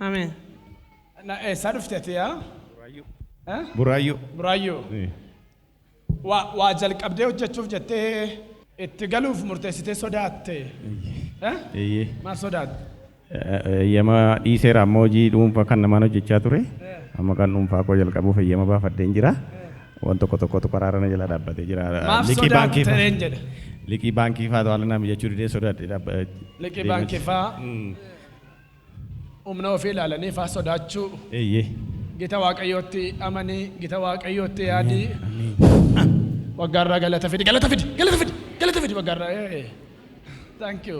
Ameen. Na eessaa dhufte ati yaa? Eh? Buraayyuu. Buraayyuu. Waa waa jalqabdee hojjechuuf jettee itti galuuf murteessitee sodaatte. Eh? Eeyyee. Maal sodaatte? Eeyyama dhiiseera amma hojii dhuunfaa kan namaan hojjechaa ture. Amma kan dhuunfaa koo jalqabuuf eeyyama baafadheen jira. Waan tokko tokkotu karaarra na jala dhaabbatee jira. Maaf Liqii baankii sodaatte fa'aa. reen jedhe. Liqii baankii fa'aa haala naa mijachuu didee sodaadhe Liqii baankii fa'aa humna ofii ilaalanii fa'aa sodaachuu. Eeyyee. Gita Waaqayyootti amanii, gita Waaqayyootti yaadii. Waggaarraa galata fidi, galata fidi, galata fidi, galata fidi waggaarraa. Eh. Thank you.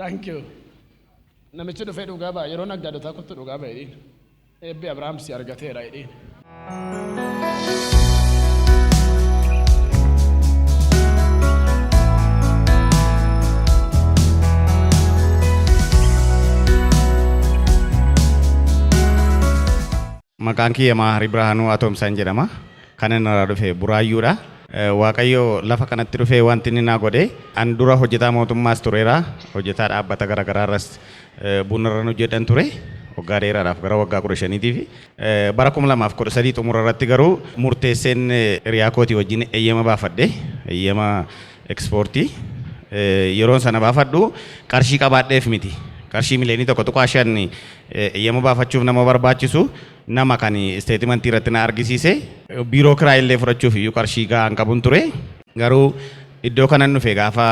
Thank you. Namichi dhufee dhugaa ba'a. Yeroo naggaadotaa kottu dhugaa ba'a jedhiin. Eebbi Abrahaam si argateera jedhiin. Maqaan kiyya Maaharii Birhaanuu Atoomsaan jedhama. Kan inni irraa dhufe Buraayyuudha. Waaqayyo lafa kanatti dhufee wanti inni naa godhe an dura hojjetaa mootummaas tureera. Hojjetaa dhaabbata garaagaraa irras bunarran hojjedhan ture. Waggaa dheeraadhaaf gara waggaa 15tiif. Bara 2013 xumura irratti garuu murteesseen hiriyaa kootii wajjin eeyyama baafadhe. Eeyyama ekspoortii. Yeroon sana baafadhu qarshii qabaadheef miti. Qarshii miliyoonii 1.5 eeyyama baafachuuf nama barbaachisu nama kan isteetimantii irratti na argisiise. Biiroo kiraa illee fudhachuuf iyyuu qarshii gahaa hin qabun ture. Garuu iddoo kanan dhufe gaafa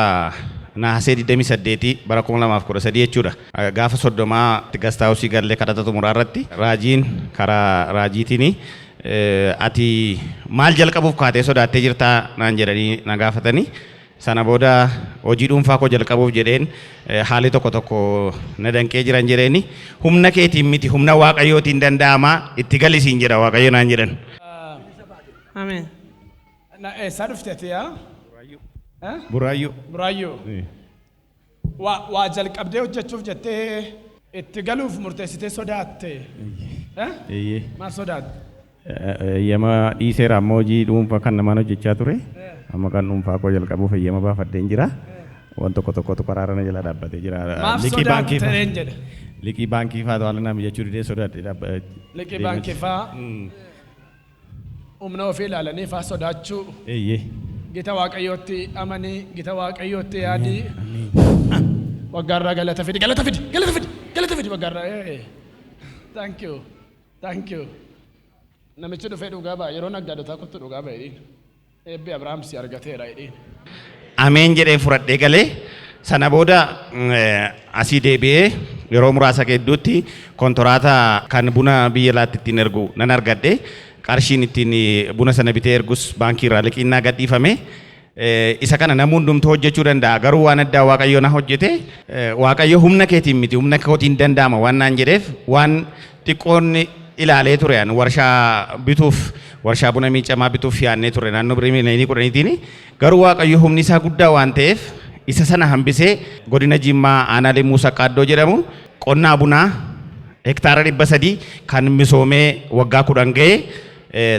naasee 28 bara 2013 jechuudha. Gaafa 30 guest house gallee kadhata xumuraa irratti raajiin karaa raajiitiin ati maal jalqabuuf kaatee sodaattee jirtaa naan jedhanii na gaafatanii. Sana booda hojii dhuunfaa koo jalqabuuf jedheen haalli tokko tokko na danqee jiran jedheeni humna keetiin miti humna Waaqayyootiin danda'ama itti gali siin jedha Waaqayyo naan jedhan. Ameen. Na eessaa dhufte ati yaa? Eh? Buraayyuu. Buraayyuu. Waa waa jalqabdee hojjechuuf jettee itti galuuf murteessitee sodaatte. Eh? Eeyyee. Maal sodaatte? Eeyyama dhiiseera amma hojii dhuunfaa kan namaan hojjechaa ture. Amma kan dhuunfaa koo jalqabuuf eeyyama baafadheen jira. Waan tokko tokkotu karaarra na jala dhaabbatee jira. Maaf Liqii baankii sodaatte fa'aa. reen jedhe. Liqii baankii fa'aa haala naa mijachuu didee sodaadhe Liqii baankii fa'aa humna ofii ilaalanii fa'aa sodaachuu. Eeyyee. Gita Waaqayyootti amanii, gita Waaqayyootti yaadii. Waggaarraa galata fidi, galata fidi, galata fidi, galata fidi waggaarraa. Eh. Thank you. Thank you. Namichi dhufee dhugaa ba'a. Yeroo naggaadotaa kottu dhugaa ba'a jedhiin. Eebbi Abrahaam si argateera jedhiin. Ameen jedhee fudhadhee galee sana booda asii deebi'ee yeroo muraasa gidduutti kontoraata kan buna biyya alaatti ittiin ergu nan argadhe. Qarshiin ittiin buna sana bitee ergus baankii irraa liqiin naa gadhiifame. Isa kana namni hundumtuu hojjechuu danda'a. Garuu waan addaa Waaqayyo na hojjete. Waaqayyo humna keetiin miti humna kootiin danda'ama waan naan jedheef waan xiqqoon ilaalee ture an warshaa bituuf warshaa buna miicamaa bituuf yaadnee ture naannoo birrii miliyoonii 10tiin. Garuu Waaqayyo humni isaa guddaa waan ta'eef isa sana hambisee godina Jimmaa aanaa Limmuu Saqqaaddoo jedhamu qonnaa bunaa hektaara 300 kan misoomee waggaa 10 ga'e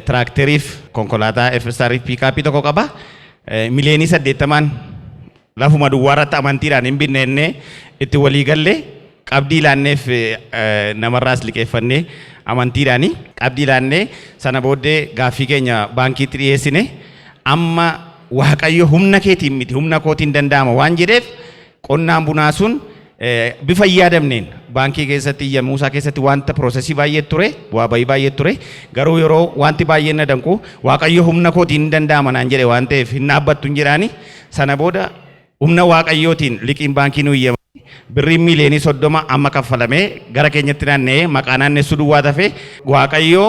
tiraakteriif konkolaataa FSR piikaappii tokko qaba. Miliyoonii 80n lafuma duwwaa irratti amantiidhaan hin binne jennee itti walii galle qabdii laanneef namarraas liqeeffannee amantiidhaani qabdii laannee sana booddee gaaffii keenya baankiitti dhiyeessine. Amma Waaqayyo humna keetiin miti humna kootiin danda'ama waan jedheef qonnaan bunaa sun bifa hin yaadamneen baankii keessatti iyyamuusaa keessatti wanta piroosesii baay'ee ture, bu'aa bayii baay'ee ture. Garuu yeroo wanti baay'een na danqu Waaqayyo humna kootiin hin danda'ama naan jedhe waan ta'eef hin dhaabbattu hin jedhaani. Sana booda humna Waaqayyootiin liqiin baankii nu iyyamame birriin miiliyoonii 30 amma kaffalamee gara keenyatti naanna'ee maqaa naannessuu duwwaa tafe Waaqayyo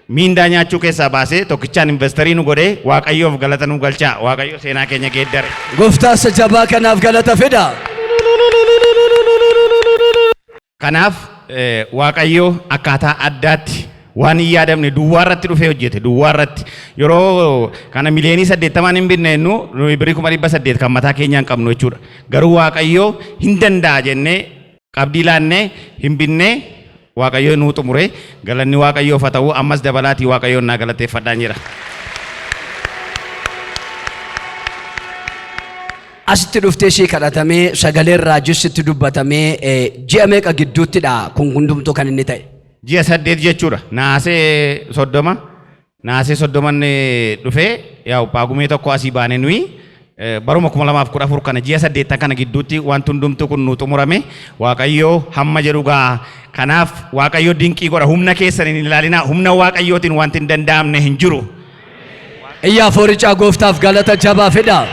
miindaa nyaachuu keessaa baasee tokkichaan investarii nu godhee Waaqayyoof galata nu galchaa. Waaqayyo seenaa keenya geeddare. Gooftaa isa jabaa kanaaf galata fida. Kanaaf Waaqayyo akkaataa addaatti waan hin yaadamne duwwaa irratti dhufee hojjete. Duwwaa irratti yeroo kana miliyoonii 80n hin binne jennu nuyi birrii 800,000 kan mataa keenyaan qabnu jechuudha. Garuu Waaqayyo hin danda'a jennee qabdii laannee hin binne Waaqayyo nuu xumure. Galanni Waaqayyoof haa ta'u. Ammas dabalaatii Waaqayyoon naa galateeffadhaan jira. Asitti dhuftee sii kadhatamee, sagaleen raajis sitti dubbatamee, ji'a meeqa gidduuttidha kun hundumtuu kan inni ta'e? Ji'a 8 jechuudha. Naasee 30, naasee 30n dhufee, yaa'u Paagumee 1 asii baane. Nuyi baruma 2014 kana ji'a 8 kana gidduutti wanti hundumtuu kun nu xumurame. Waaqayyoo hamma jedhu gaa. Kanaaf Waaqayyo dinqii godha. Humna keessan hin ilaalinaa, humna Waaqayyootiin wanti hin danda'amne hin jiru. Iyyaa fooricaa gooftaaf galata jabaa fida.